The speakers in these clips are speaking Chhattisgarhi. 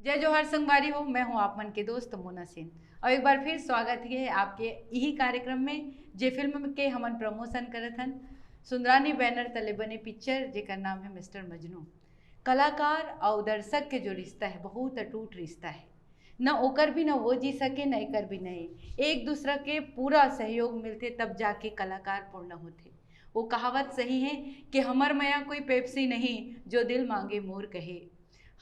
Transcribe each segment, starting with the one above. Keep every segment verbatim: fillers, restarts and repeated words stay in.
जय जोहार संगवारी हो, मैं हूं आप मन के दोस्त मोना सेन। अउ एक बार फिर स्वागत हे आपके इही कार्यक्रम में, जे फिल्म के हमन प्रमोशन करत हन। सुंदरानी बैनर तले बने पिक्चर, जेकर नाम हे मिस्टर मजनू। कलाकार अउ दर्शक के जो रिश्ता हे, बहुत अटूट रिश्ता हे। न ओकर बिना वो जी सके, न एकर बिना ये। एक दूसरा के पूरा सहयोग मिलथे, तब जाके कलाकार पूर्ण होथे। वो कहावत सही हे कि हमर मया कोई पेप्सी नहीं, जो दिल मांगे मोर कहे।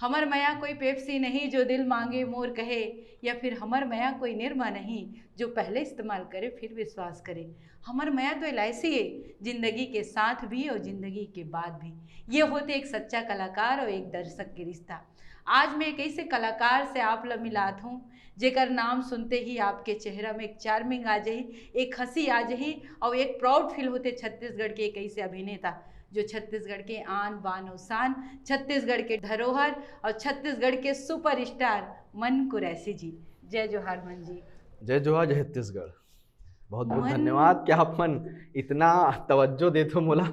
हमर मया कोई पेप्सी नहीं, जो दिल मांगे मोर कहे, या फिर हमर मया कोई निरमा नहीं, जो पहले इस्तेमाल करे फिर विश्वास करे। हमर मया तो एल आई सी हे, जिंदगी के साथ भी और जिंदगी के बाद भी। ये होथे एक सच्चा कलाकार और एक दर्शक के रिश्ता। आज मैं एक ऐसे कलाकार से आप ला मिलात हूँ, जेकर नाम सुनते ही आपके चेहरा में एक चार्मिंग आ जाही, एक हंसी आ जाही और एक प्राउड फील होथे छत्तीसगढ़ के एक ऐसे अभिनेता, जो छत्तीसगढ़ के आन बान और शान, छत्तीसगढ़ के धरोहर और छत्तीसगढ़ के सुपरस्टार मन कुरैशी जी। जय जोहार मन जी। जय जोहार, जय छत्तीसगढ़। बहुत बहुत मन धन्यवाद कि आप मन इतना तवज्जो देथो मोला,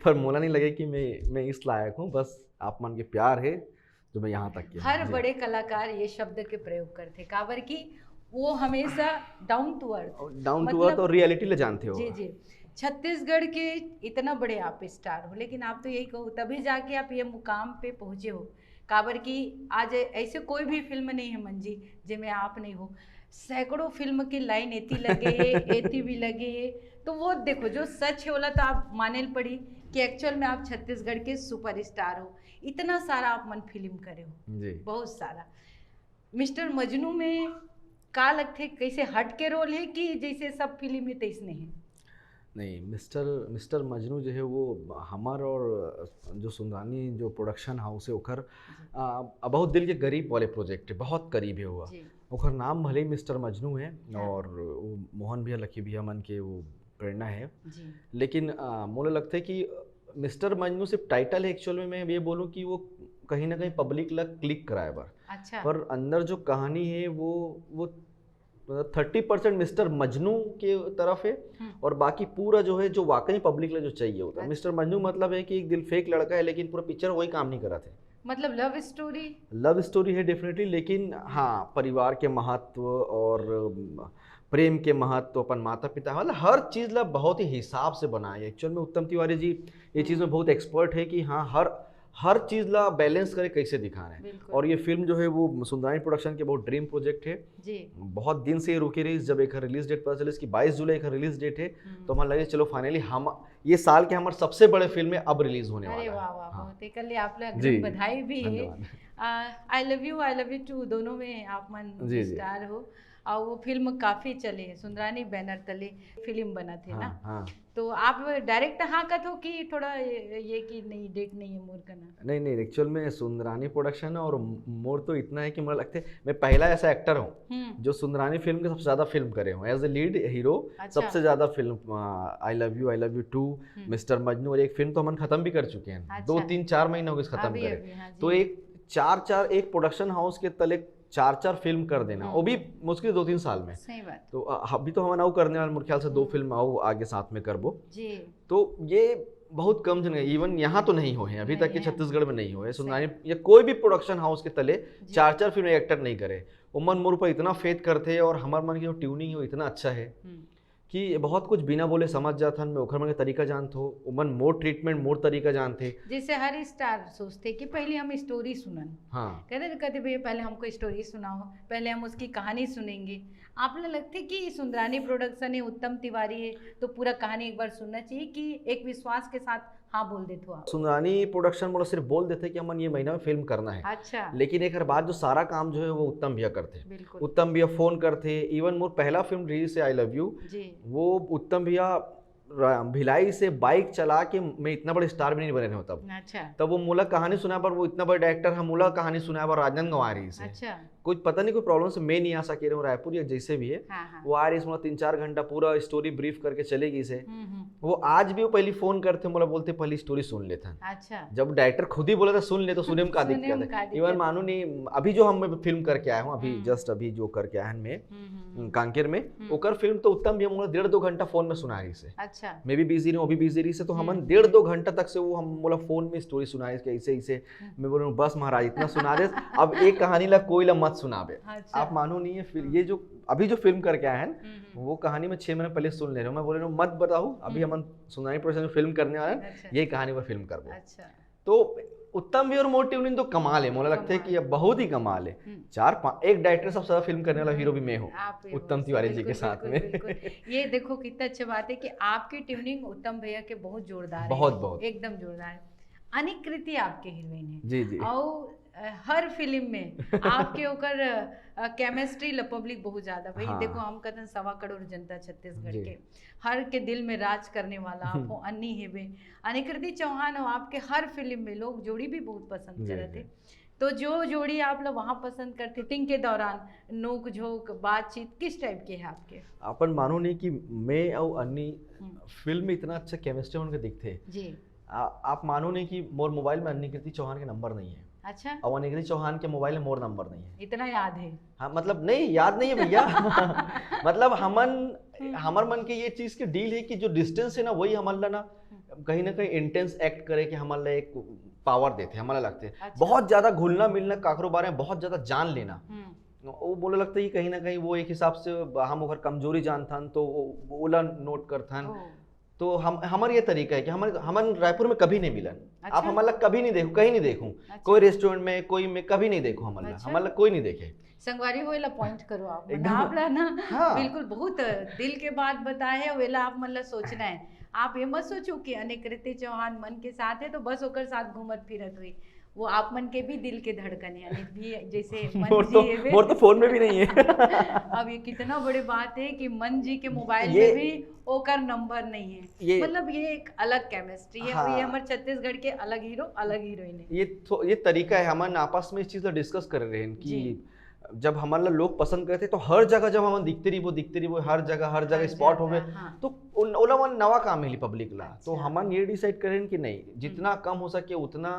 पर मोला नहीं लगे कि मैं मैं इस लायक हूँ। बस आप मन के प्यार हे जो मैं यहाँ तक के हर जी। बड़े कलाकार ये शब्द के प्रयोग करथे, काबर कि वो हमेशा down to earth, down to मतलब अर्थ और रियलिटी ले जानथे हो। जी जी। छत्तीसगढ़ के इतना बड़े आप स्टार हो, लेकिन आप तो यही कहो, तभी जाके आप ये मुकाम पे पहुंचे हो, काबर कि आज ऐसे कोई भी फिल्म नहीं हे मन जी, जेमे आप नहीं हो। सैकड़ों फिल्म के लाइन एती लगे हे, एती भी लगे हे। तो वो देखो, जो सच हे, ओला तो आप माने ल पड़ी कि एक्चुअल में आप छत्तीसगढ़ के सुपरस्टार हो। इतना सारा आप मन फिल्म करे हो, जी। बहुत सारा। मिस्टर मजनू में का लगथे, कैसे हट के रोल हे कि जैसे सब फिल्म हे तैसने हे? नहीं, मिस्टर मिस्टर मजनू जो है, वो हमार और जो सुंदरानी जो प्रोडक्शन हाउस है, ओकर जी। आ, बहुत दिल के करीब वाले प्रोजेक्ट है, बहुत करीब है वो। जी। ओकर नाम भले ही मिस्टर मजनू है हाँ। और वो मोहन भैया, लकी भैया मन के वो प्रेरणा है। जी। लेकिन आ, मोला लगता है कि मिस्टर मजनू सिर्फ टाइटल है, एक्चुअल में मैं ये बोलूँ कि वो कहीं ना कहीं पब्लिक ला क्लिक कराए बर। अच्छा। पर अंदर जो कहानी है, वो वो थर्टी परसेंट मिस्टर मजनू के तरफ है हम्म। और बाकी पूरा जो है, जो वाकई पब्लिक ला जो चाहिए होता है। अच्छा। मिस्टर मजनू मतलब है कि एक दिल फेक लड़का है, लेकिन पूरा पिक्चर वही काम नहीं कराथे। मतलब लव स्टोरी? लव स्टोरी है डेफिनेटली, लेकिन हाँ, परिवार के महत्व और अम, प्रेम के महत्व, अपन माता पिता, मतलब हर चीज ला बहुत ही हिसाब से बनाए। एक्चुअल में उत्तम तिवारी जी ये चीज में बहुत एक्सपर्ट है कि हाँ, हर हर चीज ला बैलेंस करे, कैसे दिखा रहे हैं। बिल्कुल। और ये फिल्म जो है, वो सुंदरानी प्रोडक्शन के बहुत ड्रीम प्रोजेक्ट है। जी। बहुत दिन से ये रुकी रही, जब एक रिलीज डेट पता चले इसकी बाईस जुलाई का रिलीज डेट है, हम्म। तो हमारे लगे चलो फाइनली हम ये साल के हमारे सबसे बड़े फिल्म है, अब रिलीज होने अरे वाला है। वाह वाह, हाँ। बहुत ही कर लिया आप लोग, जी। अग्रिम बधाई भी है। धन्यवाद। I love you, I love you too, दोनों में आप मन जी, जी। स्टार हो। और वो फिल्म काफी चले, सुंदरानी बैनर तले फिल्म बनत हे हाँ, ना। हाँ। तो आप डायरेक्ट हाँ कथो कि थोड़ा ये, ये कि नहीं, डेट नहीं है मोर कना? नहीं, नहीं, एक्चुअल में सुंदरानी प्रोडक्शन है और मोर तो इतना है कि मुझे लगता है मैं पहला ऐसा एक्टर हूँ हम्म। जो सुंदरानी फिल्म के सबसे ज्यादा फिल्म करे हूँ एज ए लीड हीरो। अच्छा। सबसे ज्यादा film I love you, I love you too, hmm. Mister Majnu और एक फिल्म तो हमन खत्म भी कर चुके हैं। अच्छा। दो, तीन, चार महीने हो गए खत्म अभी, करे। अभी, हाँ जी। तो एक चार, चार, एक प्रोडक्शन हाउस के तले चार, चार फिल्म कर देना, हम्म। वो भी मुश्किल दो, तीन साल में। सही बात। तो अ, अभी तो हमन अउ करने वाले, मोर ख्याल से दो हम्म। फिल्म अउ आगे साथ में करबो। जी। तो ये बहुत कम जन, इवन यहाँ तो नहीं होए हैं अभी नहीं तक कि है। छत्तीसगढ़ में नहीं होए हैं। सही। सुंदरानी या कोई भी प्रोडक्शन हाउस के तले जी। चार, चार फिल्म एक्टर नहीं करे। वो मन मोर ऊपर इतना फेथ करथे और हमर मन की जो ट्यूनिंग है, वो इतना अच्छा है हम्म। कि बहुत कुछ बिना बोले समझ जाथन। मैं ओखर मन के तरीका जानथो, ओमन मोर ट्रीटमेंट, मोर तरीका जानथे। जैसे हर स्टार सोचथे कि पहले हम स्टोरी सुनन। हाँ। कहते तो कहते, "भैया, पहले हमको स्टोरी सुनाओ, पहले हम उसकी कहानी सुनेंगे।" आप ला लगथे कि सुंदरानी प्रोडक्शन है, उत्तम तिवारी है, तो पूरा कहानी एक बार सुनना चाहिए कि एक विश्वास के साथ हाँ बोल देथो आप? सुंदरानी प्रोडक्शन मोला सिर्फ बोल देथे कि हमन ये महीना में फिल्म करना है। अच्छा। लेकिन एकर बाद जो सारा काम जो है, वो उत्तम भैया करथे। बिल्कुल। उत्तम भैया फोन करथे, इवन मोर पहला फिल्म रिलीज है आई लव यू, जी। वो उत्तम भैया रा-, भिलाई से बाइक चला के, मैं इतना बड़े स्टार भी नहीं बने रहे तब। अच्छा। तब वो मोला कहानी सुनाए बर, वो इतना बड़े डायरेक्टर है, मोला कहानी सुनाए बर राजनांदगांव आए रहिस हे। अच्छा। कुछ पता नहीं, कोई प्रॉब्लम से मैं नहीं आ सके रहे हूँ रायपुर या जैसे भी है, हाँ, हाँ। वो आ रही, मोला तीन चार घंटा पूरा स्टोरी ब्रीफ करके चली गई से। हम्म, हम्म। वो आज भी वो पहली फोन करते, मोला बोलते पहली स्टोरी सुन लेथन। अच्छा। जब डायरेक्टर खुद ही बोला था सुन ले, तो सुने में का सुने दिक्कत में का है? दिक्कत इवन है? मानो नहीं, अभी जो हम फिल्म करके आया हूँ, अभी हम्म। जस्ट अभी जो करके आया हूँ मैं हम्म, हम्म, हम्म। कांकेर में, हम्म। ओकर फिल्म तो उत्तम भी हम लोग डेढ़ दो घंटा फोन में सुना रही से। अच्छा। मैं भी बिजी रही हूँ, अभी बिजी रही से, तो हमन हम्म। डेढ़ दो घंटा तक से वो हम बोला फोन में स्टोरी सुनाए इसके ऐसे ऐसे। हम्म। मैं बोल रहा हूँ बस महाराज इतना सुना दे, अब एक कहानी ला कोई ला मत सुनाबे। अच्छा। आप मानो नहीं है, फिर हाँ। ये जो अभी जो फिल्म करके आए हैं, हम्म, हम्म। वो कहानी मैं छह महीने पहले सुन ले रहे हूँ। मैं बोल रहा हूँ मत बताओ, अभी हम्म। हमन सुनाई प्रोडक्शन में फिल्म करने वाले हैं, अच्छा। ये कहानी पर फिल्म करबो। अच्छा। तो उत्तम भी और मोर ट्यूनिंग तो कमाल है, मोला लगता है कमाल। कि अब बहुत ही कमाल है। हम्म। चार पाँच, एक डायरेक्टर सब सारा फिल्म करने वाला हीरो भी मैं हूँ, आप ही हो, उत्तम तिवारी जी के बिल्कुल, साथ बिल्कुल, में। बिल्कुल। ये देखो कितना अच्छी बात है कि आपकी ट्यूनिंग उत्तम भैया के बहुत जोरदार है। बहुत, बहुत। एकदम जोरदार है। अनिकृति आपके हीरोइन है। जी, जी। और अ, हर फिल्म में आपके ओकर केमिस्ट्री ल पब्लिक बहुत ज्यादा भाई। हाँ। देखो हम कहते हैं सवा करोड़ जनता छत्तीसगढ़ जी। के, हर के दिल में राज करने वाला आप हो, अन्नी हेबे, अनिकृति चौहान हो, आपके हर फिल्म में लोग जोड़ी भी बहुत पसंद जी, करते जी। हैं। तो जो जोड़ी आप लोग वहाँ पसंद करते, शूटिंग के दौरान नोक झोंक बातचीत किस टाइप के है आपके? अपन मानो नहीं कि मैं और अन्नी हम्म। फिल्म में इतना अच्छा केमिस्ट्री उनके दिखते। जी। आ, आप मानो नहीं कि मोर मोबाइल में अनिकृति चौहान के नंबर नहीं है, अच्छा, और अनिकृति चौहान के मोबाइल में मोर नंबर नहीं है। इतना याद है। हाँ, मतलब नहीं, याद नहीं है भैया। मतलब हमन हम्म। हमर मन के ये चीज की डील है कि जो डिस्टेंस है ना, वही हमन ला ना कहीं ना कहीं इंटेंस एक्ट करे, कि हमन ला एक पावर देते, हमन ला लगते। अच्छा। बहुत ज्यादा घुलना मिलना, काकरो बारे में बहुत ज्यादा जान लेना, हम्म। वो मोला लगता है कि कहीं ना कहीं वो एक हिसाब से हम ओकर कमजोरी जानथन, तो वो- ओला नोट करथन। ओ, तो हम हमर ये तरीका है कि हमर हमन रायपुर में कभी नहीं मिलन। आप अच्छा। हमन ला कभी नहीं देखो, कहीं नहीं देखो, अच्छा। कोई रेस्टोरेंट में, कोई में कभी नहीं देखो हमन ला, अच्छा। हमन ला कोई नहीं देखे। संगवारी हो, एला पॉइंट करो आप मन। एकदम। आप ला ना हाँ। बिल्कुल बहुत दिल के बात बताए है, वेला आप मन ला सोचना है। आप ये मत सोचो कि अनिकृति चौहान मन के साथ है तो बस ओकर साथ घूमत फिरत हुई। वो आप मन के भी दिल के धड़कन है, अनित भी जैसे मन मोर जी तो हेबे। मोर तो फोन में भी नहीं है। अब ये कितना बड़ी बात है कि मन जी के मोबाइल ये- में भी ओकर नंबर नहीं है। ये- मतलब ये एक अलग केमिस्ट्री है। हाँ। और ये हमारे छत्तीसगढ़ के अलग हीरो, अलग हीरोइन है। ये थो, ये तरीका है, हमन आपस में इस चीज ला डिस्कस कर रहे हैं कि जी। जब हमन ला लोग पसंद करते तो हर जगह जब हमन दिखते रहिबो, दिखते रहिबो, हर जगह हर जगह हर स्पॉट हो जगह, गए, हाँ। तो उन- ओला मन नवा काम मिली पब्लिक ला। तो अच्छा। हमन ये डिसाइड करें कि नहीं, जितना कम हो सके उतना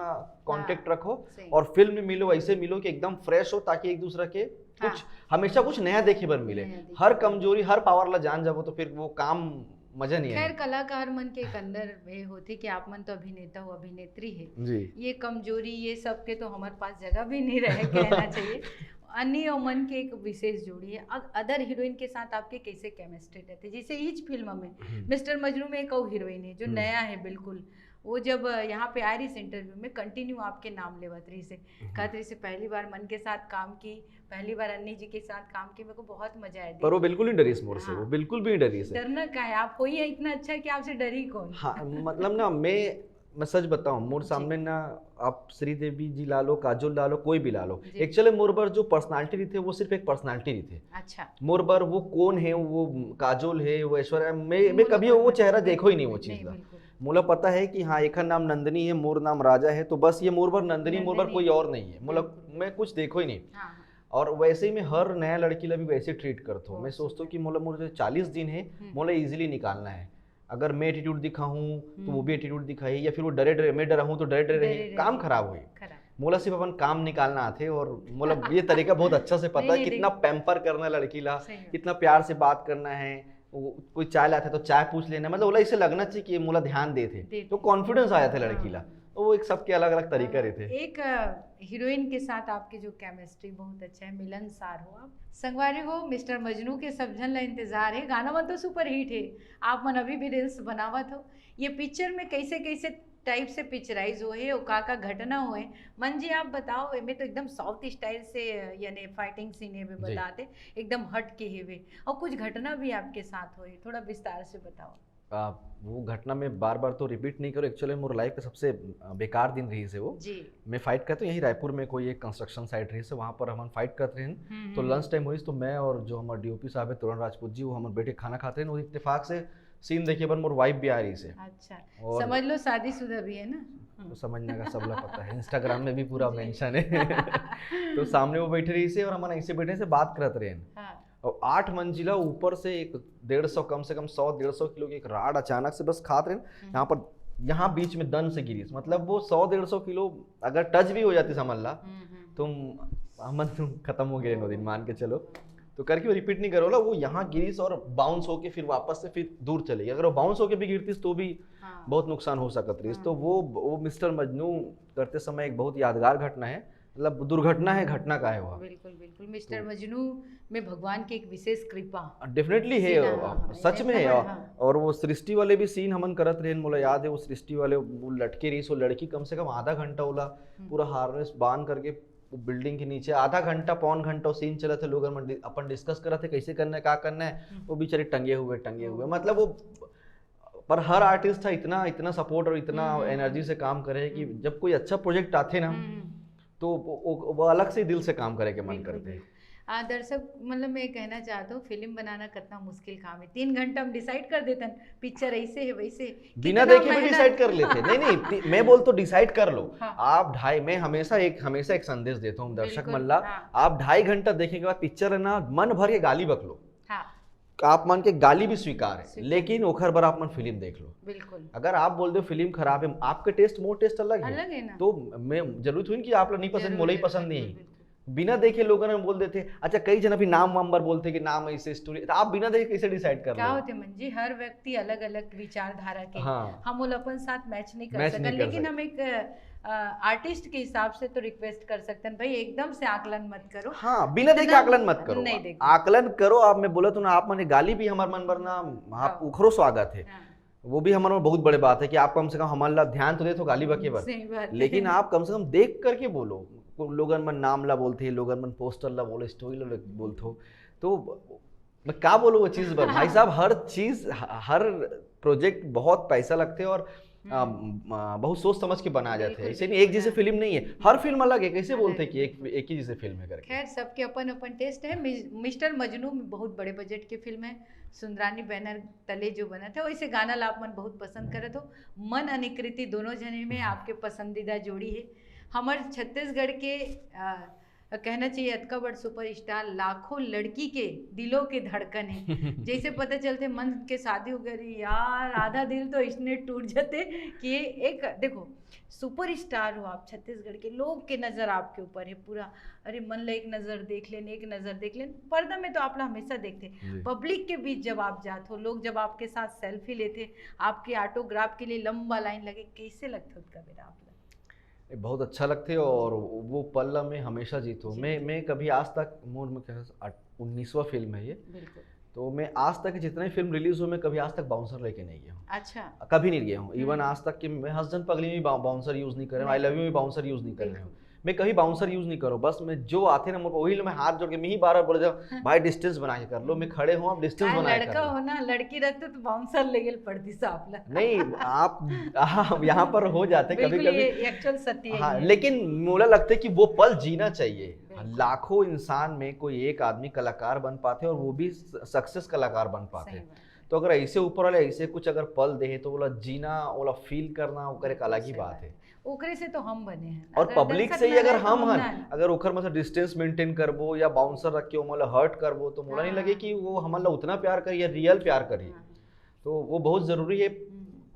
कांटेक्ट हाँ, रखो सही। और फिल्म में मिलो, ऐसे मिलो कि एकदम फ्रेश हो, ताकि एक दूसरा के कुछ हाँ। हमेशा कुछ नया देखे बर मिले। नया देखे हर बर कमजोरी, हर पावर ला जान जाबो तो फिर वो काम मजा नहीं खैर, आए। कलाकार मन के एक अंदर ये होथे कि आप मन तो अभिनेता हो, अभिनेत्री है। जी। ये कमजोरी, ये सब के तो हमारे पास जगह भी नहीं रहे, कहना चाहिए। अन्नी और मन के एक विशेष जोड़ी है। अग-, अदर हीरोइन के साथ आपके कैसे केमिस्ट्री रहते? जैसे इस फिल्म में हम्म। मिस्टर मजनू में एक और हीरोइन है जो हम्म। नया है बिल्कुल, वो जब यहाँ पे आ रही इस इंटरव्यू में कंटिन्यू आपके नाम लेवत रही से, हम्म। कहत रही से पहली बार मन के साथ काम की, पहली बार अन्नी जी के साथ काम की, मेरे को बहुत मजा आया। पर वो बिल्कुल नहीं डरी इस मोर से, हाँ। वो बिल्कुल भी नहीं डरी से। डरना का है, आप हो ही इतना अच्छा कि आपसे डरी कौन? हाँ, मतलब ना, मैं मैं सच बताऊं, मोर जी। सामने ना आप श्रीदेवी जी ला लो, काजोल ला लो, कोई भी ला लो, जी। एक्चुअली मोर बर जो पर्सनालिटी रहिथे वो सिर्फ एक पर्सनालिटी रहिथे। अच्छा। मोर बर वो कौन है, वो काजोल है, वो ऐश्वर्या, मैं मैं मोला कभी कोई वो मतलब चेहरा नहीं। देखो ही नहीं वो चीज नहीं, ला। बिल्कुल। मोला पता है कि हाँ, एखर नाम नंदिनी है, मोर नाम राजा है, तो बस ये मोर बर नंदिनी, मोर बर नंदिनी। कोई और नहीं है। मोला बिल्कुल। मैं कुछ देखो ही नहीं। हाँ, हाँ। और वैसे ही मैं हर नया लड़की ला भी वैसे ट्रीट करता हूँ। मैं बहुत सोचता हूँ कि मोला मोर जो चालीस दिन है, हम्म। मोला इजीली निकालना है। अगर मैं एटीट्यूड दिखाऊं तो वो हम्म। भी एटीट्यूड दिखाई, या फिर वो डरे डरे, मैं डरा हूँ तो डरे डरे डरे रही, डरे। काम खराब हुई। खराब। मोला सिर्फ अपन काम निकालना आथे और मोला ये तरीका बहुत अच्छा से पता नहीं, है नहीं, कितना नहीं। पैम्पर करना है लड़की ला, सही बात। कितना प्यार से बात करना है। वो कोई चाय लाथे तो चाय पूछ लेना, मतलब ओला इसे लगना चाहिए कि मोला ध्यान देथे, देथे। तो कॉन्फिडेंस आ जाता है लड़की हाँ। ला। तो वो एक सबके अलग अलग तरीका हाँ, रहते हैं। एक अ, हीरोइन के साथ आपकी जो केमिस्ट्री बहुत अच्छा है, मिलनसार हो आप। संगवारी हो, मिस्टर मजनू के सब झन ला इंतजार है। गाना मन तो सुपर हिट है, आप मन अभी भी रील्स बनावत हो। ये पिक्चर में कैसे कैसे टाइप से पिक्चराइज हुए है और का का घटना हुए, मन जी आप बताओ। एमे तो एकदम साउथ स्टाइल से यानी फाइटिंग सीन है वे जी। बताते, एकदम हट के है वे, और कुछ घटना भी आपके साथ हुई, थोड़ा विस्तार से बताओ। आ, वो घटना मैं बार बार तो रिपीट नहीं करूँ। एक्चुअली मोर लाइफ का सबसे अ, बेकार दिन रही से वो। जी। मैं फाइट करते यहीं रायपुर में कोई एक कंस्ट्रक्शन साइट रही से, वहाँ पर हमन फाइट करते रहे। हम्म, तो हम्म। लंच टाइम हुई तो मैं और जो हमारे डीओपी साहब है तरुण राजपूत जी, वो हमन बैठे खाना खाते रहे। वो इत्तेफाक से सीन देखे बर मोर वाइफ भी आ रही से। अच्छा, और समझ लो शादीशुदा भी है ना। तो समझना का सबला पता है, इंस्टाग्राम में भी पूरा मेंशन है। तो सामने वो बैठे रही से और हमन ऐसे बैठे से बात करत रहे। हाँ। और आठ मंजिला ऊपर से एक डेढ़ सौ, कम से कम सौ डेढ़ सौ किलो के एक राड अचानक से बस खात रहे। यहाँ पर, यहाँ बीच में दन से गिरिस, मतलब वो सौ डेढ़ सौ किलो अगर टच भी हो जाती समझ ला, हम्म, हम्म। तुम हमन तुम खत्म हो गए वो दिन, मान के चलो। तो करके वो रिपीट नहीं करो ला, वो यहाँ गिरिस और बाउंस होके फिर वापस से फिर दूर चले गई। अगर वो बाउंस होके भी गिरतीस तो भी हाँ। बहुत नुकसान हो सकत रही। हाँ। तो वो वो मिस्टर मजनू करते समय एक बहुत यादगार घटना है, मतलब दुर्घटना है, घटना का है वो। बिल्कुल, बिल्कुल। मिस्टर मजनू में भगवान की एक विशेष कृपा। डेफिनेटली है, सीन, हाँ, हाँ, सच में है। एकदम, और, हाँ। और वो सृष्टि वाले भी सीन हमन करत रहे, मोला याद है वो सृष्टि वाले वो लटके रही, वो लड़की कम से कम आधा घंटा ओला पूरा हार्नेस बांध करके वो बिल्डिंग के नीचे आधा घंटा पौन घंटा सीन चलत है। लोग मन डि- अपन डिस्कस करत है कैसे करना है, क्या करना है, वो बेचारे टंगे हुए टंगे हुए, मतलब वो। पर हर आर्टिस्ट है इतना इतना सपोर्ट और इतना एनर्जी से काम करे कि जब कोई अच्छा प्रोजेक्ट आते ना, हम्म। तो वो, वो, वो अलग से दिल से काम करे के मन बिल्कुल, करते हैं। बिल्कुल। आ, दर्शक, मतलब मैं कहना चाहता हूँ, फिल्म बनाना कितना मुश्किल काम है। तीन घंटा हम डिसाइड कर देते हैं पिक्चर ऐसे है वैसे है। बिना कितना देखे भी मेहनत। डिसाइड कर लेते हैं। नहीं नहीं ती- मैं बोलता हूँ डिसाइड कर लो। हाँ। आप ढाई मैं हमेशा एक हमेशा एक संदेश देता हूँ दर्शक बिल्कुल, मन ला। हाँ। आप ढाई घंटा देखेंगे बाद पिक्चर है ना, मन भर के गाली बक लो। हाँ। आप मन के गाली भी स्वीकार है, स्वीकार। लेकिन ओखर बर आप मन फिल्म देख लो। बिल्कुल। अगर आप बोल दो फिल्म खराब है, आपके टेस्ट मोर टेस्ट अलग है। अलग है ना। तो मैं जरूरत हुई कि आप ला नहीं पसंद, जरूर, मोला ही जरूर, पसंद नहीं बिल्कुल, है। बिल्कुल। बिना देखे लोगों ने बोल देते। अच्छा, कई जन अभी नाम वाम बर बोलते कि नाम ऐसे स्टोरी, तो आप बिना देखे कैसे डिसाइड कर क्या लो? होते मन जी, हर व्यक्ति अलग अलग विचारधारा के। हाँ। हम वो अपन साथ मैच नहीं कर मैच सकते, नहीं कर लेकिन सकते। हम एक आर्टिस्ट के हिसाब से तो रिक्वेस्ट कर सकते हैं, भाई एकदम से आकलन मत करो। हाँ, बिना देखे इतना आकलन मत करो। नहीं देखो। आकलन करो। आप, मैं बोला तो ना, आप मन के गाली भी हमार मन बर ना, आप हाँ। उखरो स्वागत है। हाँ। वो भी हमारे बहुत बड़े बात है कि आप कम से कम हमारे ला ध्यान तो दे तो गाली बके बर। सही बात है। लेकिन आप कम से कम देख करके बोलो। को- लोगन मन नाम ला बोलते हैं, लोगन मन पोस्टर ला बोले, स्टोरी ला बोलते हो, तो मैं क्या बोलूँ वो चीज़ पर भाई साहब, हर चीज़ ह- हर प्रोजेक्ट बहुत पैसा लगते हैं और आ, म- आ, बहुत सोच समझ के बनाया जाते हैं। बिल्कुल, ऐसे नहीं, बिल्कुल, एक जैसे हाँ। फिल्म नहीं है, हर फिल्म अलग है। कैसे अलग बोलते हैं है। कि एक एक ही जैसे फिल्म है करके? खैर, सबके अपन अपन टेस्ट है। मि- मिस्टर मजनू बहुत बड़े बजट की फिल्म है, सुंदरानी बैनर तले जो बना था, वैसे गाना ला आप मन बहुत पसंद करत हो। मन अनिकृति दोनों जने में आपके पसंदीदा जोड़ी है। हमर छत्तीसगढ़ के आ, कहना चाहिए अतका बड़ सुपरस्टार, लाखों लड़की के दिलों के धड़कन है। जैसे पता चलते मन के शादी हो गए, अरे यार, आधा दिल तो इसने टूट जाते कि एक देखो, सुपरस्टार हो आप, छत्तीसगढ़ के लोग के नजर आपके ऊपर है पूरा। अरे मन ला एक नजर देख लेन, एक नजर देख लेन। पर्दा में तो आप ला हमेशा देखते, जी। पब्लिक के बीच जब आप जात हो, लोग जब आपके साथ सेल्फी लेते, आपके ऑटोग्राफ के लिए लंबा लाइन लगे, कैसे लगता उतका बेरा आप ला? ये बहुत अच्छा लगते और वो पल ला मैं हमेशा जीतू। जी। मैं मैं कभी आज तक मोर में क्या उन्नीसवां फिल्म है ये, बिल्कुल। तो मैं आज तक जितने फिल्म रिलीज हुए, मैं कभी आज तक बाउंसर लेके नहीं गया हूँ, अच्छा। कभी नहीं गया हूँ। इवन आज तक कि मैं हंस जन पगली में बाउंसर यूज नहीं करे हूँ, आई लव यू में बाउंसर यूज नहीं कर रहे हूँ। मैं कभी बाउंसर यूज नहीं करूँ। बस मैं जो आते ना, मेरे को वही लो, मैं हाथ जोड़ के मैं ही बार बार बोले जाऊँ, भाई डिस्टेंस बना के कर लो, मैं खड़े हूँ, आप डिस्टेंस हाँ, बना के लड़का कर लो। हो ना, लड़की रहते तो बाउंसर लेके पड़ती साहब ला। नहीं, आप, आप यहाँ पर हो जाते कभी बिल्कुल, कभी। ये एक्चुअल सत्य है हाँ, ये। लेकिन मोला लगता है कि वो पल जीना चाहिए। बिल्कुल। लाखों इंसान में कोई एक आदमी कलाकार बन पाते और वो भी सक्सेस कलाकार बन पाते। सही बात। तो अगर ऐसे ऊपर वाले ऐसे कुछ अगर पल दे तो बोला जीना, बोला फील करना, ओकर एक अलग ही सही बात बात। है। ओकरे से तो हम बने हैं। और अगर पब्लिक दर्शक से ही बना अगर रहे तो हम हम हन, ना। अगर ओकर मतलब डिस्टेंस मेंटेन करबो या बाउंसर रख के ओमन ला हर्ट करबो, तो मोला नहीं हाँ। लगे कि वो हमन ला उतना प्यार करी या रियल प्यार करी। हाँ। तो वो बहुत जरूरी है।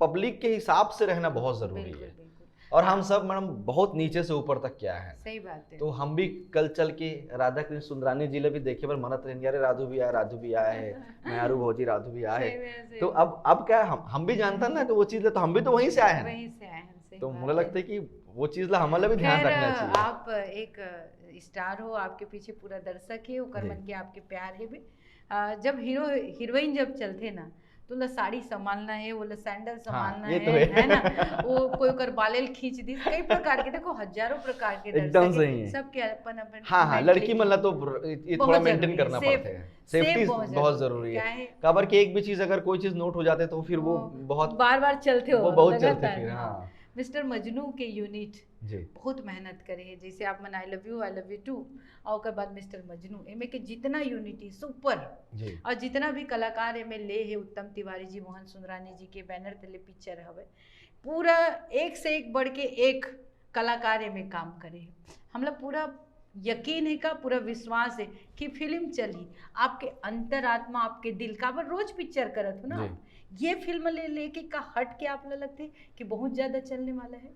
पब्लिक के हिसाब से रहना बहुत जरूरी बिल्कुल, है। बिल्कुल। और हम सब मैडम बहुत नीचे से ऊपर तक क्या है। सही बात है। तो हम भी कल चल के राधा कृष्ण सुंदरानी जी ले भी देखे बर मनत रहेंगे, अरे राधू भी आए, राधू भी आए है, म्यारू भौजी राधू भी आए। सही में, सही तो में। अब अब क्या है, हम हम भी जानता ना कि वो चीज है, तो हम भी तो वहीं से आए हैं। वहीं से आए हैं, सही तो बात मुझे है। लगता है कि वो चीज ला हमारा भी ध्यान खैर, रखना चाहिए। आप एक स्टार हो, आपके पीछे पूरा दर्शक है, ओकर जी। मन के आपके प्यार है भी। आ, जब हीरो हीरोइन जब चलते ना, तो ला साड़ी संभालना है, वो ला सैंडल संभालना ये है, तो है। है ना? वो कोई ओकर बालेल खींच दी, कई प्रकार के, देखो हजारों प्रकार के एकदम दर्शक है। सही है। सबके अपन अपन हाँ हाँ, मेंटली लड़की मन ला तो ये थोड़ा बहुत मेंटेन जरूरी करना है। सेफ- पड़ता है। सेफ सेफ्टी बहुत बहुत जरूरी जरूरी क्या है। है? काबर कि एक भी चीज अगर कोई चीज नोट हो जाते तो फिर वो बहुत बार बार चलते हो, वो बहुत चलते लगातार, फिर। हाँ। हाँ, मिस्टर मजनू के यूनिट जी बहुत मेहनत करे है। जैसे आप मन I love you, I love you too, और ओकर बाद मिस्टर मजनू, एमे के जितना यूनिट है सुपर, जी और जितना भी कलाकार एमे ले है, उत्तम तिवारी जी, मोहन सुंदरानी जी के बैनर तले पिक्चर हवे, पूरा एक से एक बढ़ के एक कलाकार एमे काम करे है। हमला पूरा यकीन है का, पूरा विश्वास है कि फिल्म चलही। आपके अंतरात्मा, आपके दिल, काबर रोज पिक्चर करत हो ना जी। आप। ये फिल्म ले लेके का हट के आप ला लगथे कि बहुत ज्यादा चलने वाला है?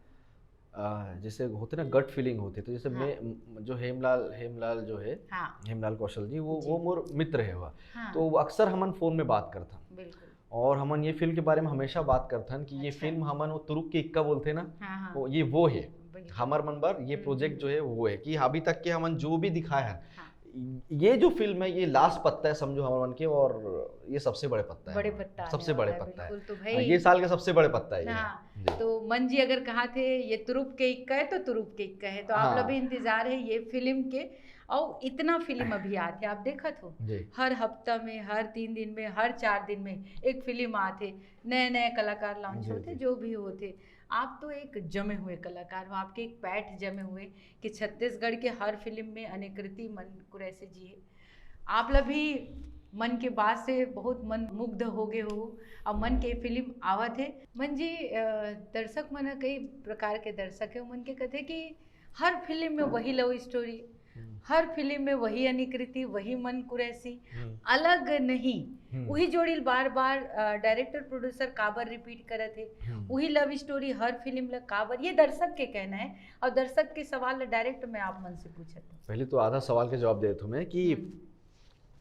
आ, जैसे होते ना, गट फीलिंग होते, तो जैसे हाँ। मैं म- जो हेमलाल हेमलाल जो है हाँ हेमलाल कौशल जी, वो जी। वो मोर मित्र है वह। हाँ तो वो अक्सर हमन फोन में बात करथन, बिल्कुल। और हमन ये फिल्म के बारे में हमेशा बात करथन कि ये अच्छा। फिल्म हमन वो तुरुप के इक्का बोलते ना, हाँ हाँ वो ये वो है। बिल्कुल। हमर मन बर ये हम्म, प्रोजेक्ट हम्म। जो है वो है कि अभी तक के हमन जो भी दिखाए हैं, हाँ। ये जो फिल्म है, ये लास्ट पत्ता है समझो हमर मन के, और ये सबसे बड़े पत्ता है। बड़े पत्ता आने सबसे बड़े वाला है, पत्ता है। बिल्कुल। तो हाँ, भाई ये साल का सबसे बड़े पत्ता है ये। हाँ, जी। तो मन जी अगर कहा थे ये तुरुप के इक्का है तो तुरुप के इक्का है, तो आप हाँ। लोग भी इंतजार है ये फिल्म के। और इतना फिल्म अभी आते आप देखत हो, जी हर हफ्ता में, हर तीन दिन में, हर चार दिन में एक फिल्म आते, नए नए कलाकार लॉन्च जी, होते, जी। जो भी होते। आप तो एक जमे हुए कलाकार हो, आपके एक पैठ जमे हुए कि छत्तीसगढ़ के हर फिल्म में अनेकृति मन कुरैशी जी है। आप ला भी मन के बात से बहुत मन मुग्ध हो गए हो, अब मन के फिल्म आवत है। मन जी, अ, दर्शक मन कई प्रकार के दर्शक है, मन के कहते कि हर फिल्म में वही लव स्टोरी, हम्म। हर फिल्म में वही अनिकृति, वही मन कुरैशी, हम्म। अलग नहीं। हम्म। वही जोड़ी बार बार डायरेक्टर प्रोड्यूसर काबर रिपीट करत है, हम्म। वही लव स्टोरी हर फिल्म ला काबर, ये दर्शक के कहना है। और दर्शक के सवाल डायरेक्ट मैं आप मन से पूछत हूँ। पहले तो आधा सवाल का जवाब देता हूँ मैं कि हम्म।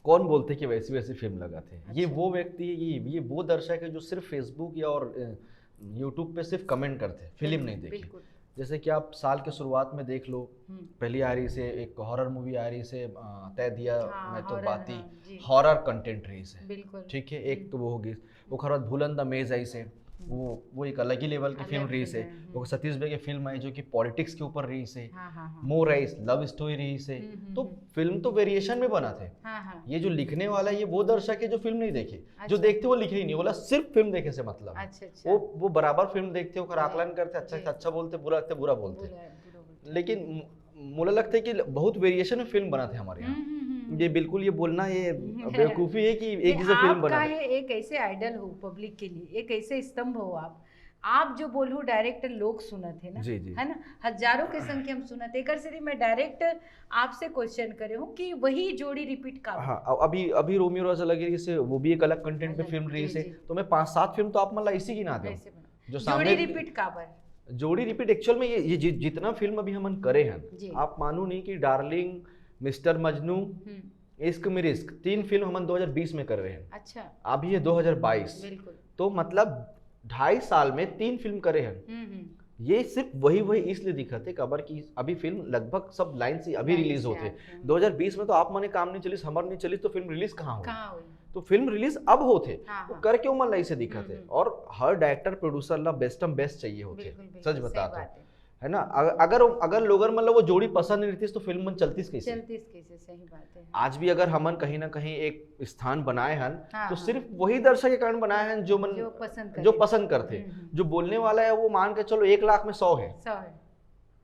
कौन बोलते कि वैसी वैसी फिल्म लगाते हैं। ये अच्छा। वो व्यक्ति है, ये ये वो दर्शक है जो सिर्फ फेसबुक या और यूट्यूब पे सिर्फ कमेंट करते हैं, फिल्म नहीं देखी। बिल्कुल। जैसे कि आप साल के शुरुआत में देख लो, हम्म। पहली आ रही से एक हॉरर मूवी आ रही से, अ, तय दिया हाँ, मैं तो हॉरर, बाती, हाँ, जी। हॉरर कंटेंट रही से। बिल्कुल। ठीक है, एक तो वो होगी। ओकर बाद भूलन द मेज आई से, वो वो एक अलग ही लेवल की अलग फिल्म रही फिल्म से। है, हम्म। वो सतीश भाई की फिल्म आई जो कि पॉलिटिक्स के ऊपर रही से। हाँ हाँ हाँ। मोर आई, लव स्टोरी रही से। हम्म, हम्म, तो हम्म। फिल्म तो वेरिएशन में बनाते हैं। हाँ हाँ। ये जो लिखने वाला है, ये वो दर्शक है जो फिल्म नहीं देखे, जो अच्छा। देखते वो लिखे ही नहीं, बोला सिर्फ फिल्म देखे से मतलब है। अच्छा अच्छा। वो वो बराबर फिल्म देखते, ओकर जी। आकलन करते, अच्छा जी। अच्छा बोलते, बुरा लगते बुरा बोलते। बुरा- बुरा बोलते। लेकिन मु- मुझे लगता है कि बहुत वेरिएशन में फिल्म बनाते हैं हमारे यहाँ। हम्म, हम्म, हम्म। ये बिल्कुल ये बोलना ये हम्म। बेवकूफ़ी है कि एक जैसे फिल्म आपका बनाते। है, एक ऐसे आइडल हो पब्लिक के लिए, एक ऐसे स्तंभ हो आप। आप जो बोलू डायरेक्ट लोग सुनत है ना, जी, जी। है ना, हजारों के संख्या में सुनत है। एकर से मैं डायरेक्ट आपसे क्वेश्चन करे हूँ कि वही जोड़ी रिपीट का हाँ, अब अभी अभी रोमियो राजा लगी रही से, वो भी एक अलग कंटेंट पे अलग, फिल्म रही जी, से। जी। तो मैं पाँच सात फिल्म तो आप मतलब इसी की ना दूँ। ऐसे बना। जो जोड़ी सामने रिपीट काबर? जोड़ी रिपीट एक्चुअल में ये ये जि, जितना फिल्म अभी हमन करे हैं, जी। आप मानू नहीं कि डार्लिंग, मिस्टर मजनू, हम्म। इश्क में रिस्क, तीन फिल्म हमन दो हज़ार बीस में कर रहे हैं। अच्छा। अभी ये दो हज़ार बाईस, बिल्कुल। तो मतलब ढाई साल में तीन फिल्म करे हैं। हम्म हम्म। ये सिर्फ वही वही इसलिए दिखत है, काबर कि अभी फिल्म लगभग सब लाइन से अभी लाइन रिलीज से होते। आते हैं। दो हज़ार बीस में तो आप माने काम नहीं चलिस, हमर नहीं चलिस, तो फिल्म रिलीज कहाँ होई? कहाँ हुई? तो फिल्म रिलीज अब होते, हाँ, वो हाँ। करके उमन ला इसे दिखत है। हम्म, और हर डायरेक्टर प्रोड्यूसर ला बेस्ट बेस्ट चाहिए होते, बिल्कुल, बिल्कुल, सच सही बता बात है। है ना? अगर अगर अगर लोगन मन ला वो जोड़ी पसंद नहीं रहती तो फिल्म मन चलतीस कैसे? चलतीस कैसे, सही बात है। आज भी अगर हमन कहीं ना कहीं एक स्थान बनाए हन, हाँ, तो हाँ। सिर्फ वही दर्शक के कारण बनाए हन जो मन जो पसंद जो करे। पसंद करते। हम्म, हम्म। जो बोलने वाला है वो मान के चलो एक लाख में सौ है, सौ है।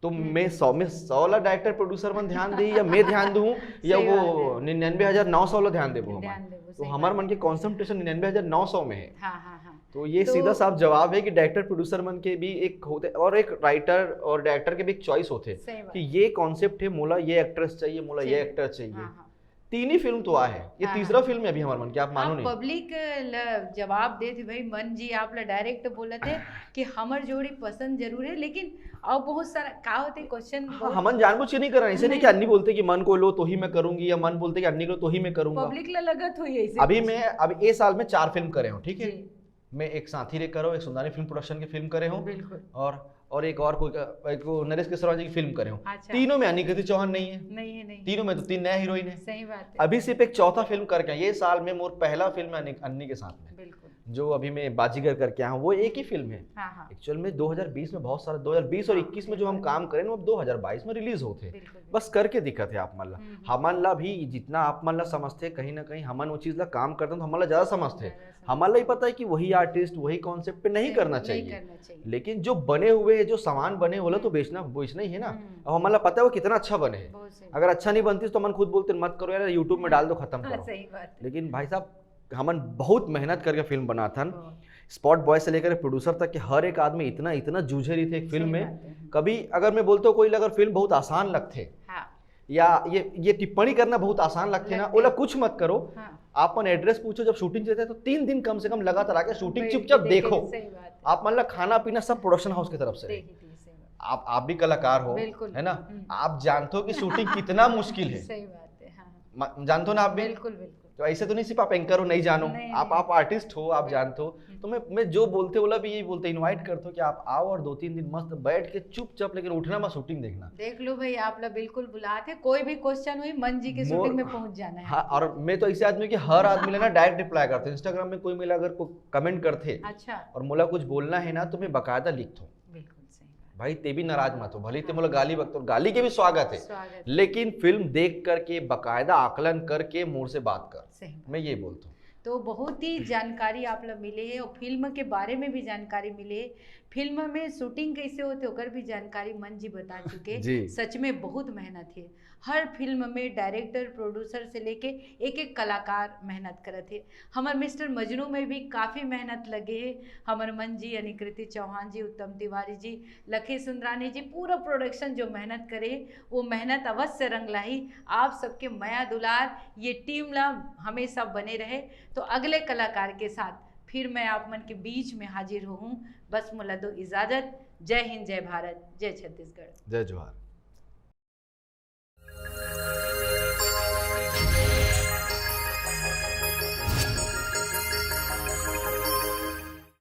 तो हम्म। मैं सौ में सौ ला डायरेक्टर प्रोड्यूसर मन ध्यान दी या मैं ध्यान दूँ या सही वो बात है। निन्यानवे हजार नौ सौ ला ध्यान देबो हमन? ध्यान देबो, तो सही हमार बात मन के कॉन्सेंट्रेशन निन्यानवे हजार नौ सौ में है। हाँ हाँ हाँ। तो ये तो सीधा साफ जवाब है कि डायरेक्टर प्रोड्यूसर मन के भी एक होते, और एक राइटर और डायरेक्टर के भी एक चॉइस होते सही बात। कि ये कॉन्सेप्ट है, मोला ये एक्ट्रेस चाहिए, मोला ये चाहिए। एक्टर चाहिए। हाँ हाँ। तीन ही फिल्म तो आए हैं, ये हाँ, तीसरा हाँ। फिल्म है अभी हमारे मन के, आप मानो आप नहीं। पब्लिक ल जवाब देत है भाई, मन जी आप ला डायरेक्ट बोलत है कि हमर जोड़ी पसंद जरूर है, लेकिन और बहुत सारा का होते क्वेश्चन। हाँ, हमन जानबूझ के नहीं कर रहे हैं, ऐसे नहीं कि नहीं। अन्नी बोलते कि मन को लो तो ही मैं करूंगी, या मन बोलते कि अन्नी को लो तो ही मैं करूंगा। पब्लिक ला लगत हुई ऐसे अभी कुछ। मैं अब ये साल में चार फिल्म करे हूँ, ठीक है? जी, मैं एक साथी रे करो, एक सुंदरानी फिल्म प्रोडक्शन की फिल्म करे हूँ, बिल्कुल। और और एक और कोई एक वो नरेश केसरवानी जी की फिल्म करे हूँ। अच्छा। तीनों में अनिकृति चौहान नहीं है, नहीं है, नहीं। तीनों में तो तीन नया हीरोइन है। सही बात है। अभी सिर्फ एक चौथा फिल्म करके आए। ये साल में मोर पहला फिल्म है अन्नी, अन्नी के साथ में। बिल्कुल। जो अभी मैं बाजीगर करके आया हूँ, वो एक ही फिल्म है। हाँ हाँ। एक्चुअल में दो हज़ार बीस में बहुत सारा, दो हज़ार बीस और हाँ, इक्कीस में जो हम काम करें, वो अब दो हज़ार बाईस में रिलीज होते हैं। बिल्कुल। बस करके दिखत है आप मन ला। हम्म, हम्म। हमन ला भी जितना आप मन ला समझते, कहीं ना कहीं हमन वो चीज ला काम करते हैं तो हमन ला ज्यादा समझते हैं। ज्यादा समझते हमन ला ही पता है कि वही आर्टिस्ट, वही कॉन्सेप्ट पे नहीं सही, करना नहीं चाहिए। करना चाहिए। लेकिन जो बने हुए हैं, जो सामान बने होला तो हम्म। बेचना, बेचना ही है ना। हम्म। अब हमन ला पता है वो कितना अच्छा बने है। बहुत सही। अगर अच्छा नहीं बनती तो हमन खुद बोलते मत करो यार, यूट्यूब में हाँ। डाल दो, खत्म हाँ, करो। सही बात है। लेकिन भाई साहब, हमन बहुत मेहनत करके फिल्म बनाथन। बहुत। स्पॉट बॉय से लेकर प्रोड्यूसर तक के हर एक आदमी इतना इतना जूझे रहिथे एक फिल्म सही में। बात है। कभी अगर मैं बोलता हूँ कोई अगर फिल्म बहुत आसान लगथे हाँ। या ये ये टिप्पणी करना बहुत आसान लगथे ना, लगथे। ओला कुछ मत करो। हाँ। आप मन एड्रेस पूछो, जब शूटिंग चलता है तो तीन दिन कम से कम लगातार आके शूटिंग बिल्कुल, चुपचाप बिल्कुल, देखो। सही बात है। आप मन ला खाना पीना सब प्रोडक्शन हाउस की तरफ से। देखी थी, सही बात। आप आप भी कलाकार हो, बिल्कुल। है ना? हम्म। आप जानते हो कि शूटिंग कितना मुश्किल है। सही बात है। हाँ। म- जानते हो ना आप भी? बिल्कुल बिल्कुल। तो ऐसे तो नहीं सिर्फ आप एंकर हो, नहीं जानो। नहीं, आप नहीं। आप आर्टिस्ट हो, आप बिल्कुल। जानते हो। हम्म। तो मैं मैं जो बोलते, ओला भी यही बोलते, इन्वाइट करते हो कि आप आओ और दो तीन दिन मस्त बैठ के चुपचाप, लेकिन उठना मत, शूटिंग देखना। देख लो भाई, आप ला बिल्कुल बुलात है, कोई भी क्वेश्चन हुई मन जी के मो- शूटिंग में पहुंच जाना है। हाँ, और मैं तो ऐसे आदमी हूँ कि हर आदमी ला ना डायरेक्ट रिप्लाई करते हैं। इंस्टाग्राम में कोई मेला अगर कोई कमेंट करते अच्छा। और मोला कुछ बोलना है ना, तो मैं बाकायदा लिखता हूँ, बिल्कुल सही बात। भाई ते भी नाराज मत हो, भले ते हाँ। मोला गाली बकते हो, गाली के भी स्वागत है, स्वागत। लेकिन फिल्म देख करके, बाकायदा आकलन करके मोर से बात कर। सही बात। मैं ये बोलता हूँ। तो बहुत ही जानकारी आप ला मिले है और फिल्म के बारे में भी जानकारी मिले है। फिल्म में शूटिंग कैसे होते ओकर भी जानकारी मन जी बता चुके। जी। सच में बहुत मेहनत है। हर फिल्म में डायरेक्टर, प्रोड्यूसर से लेके एक एक कलाकार मेहनत करत है। हमर मिस्टर मजनू में भी काफ़ी मेहनत लगे है। हमर मन जी यानी कृति चौहान जी, उत्तम तिवारी जी, लखी सुंदरानी जी, पूरा प्रोडक्शन जो मेहनत करे है, वो मेहनत अवश्य रंग लाही। आप सबके मया दुलार ये टीम ला हमेशा बने रहे। तो अगले कलाकार के साथ फिर मैं आप मन के बीच में हाजिर होहूँ। बस मोला दो इजाजत। जय हिंद, जय भारत, जय छत्तीसगढ़। जय जोहार।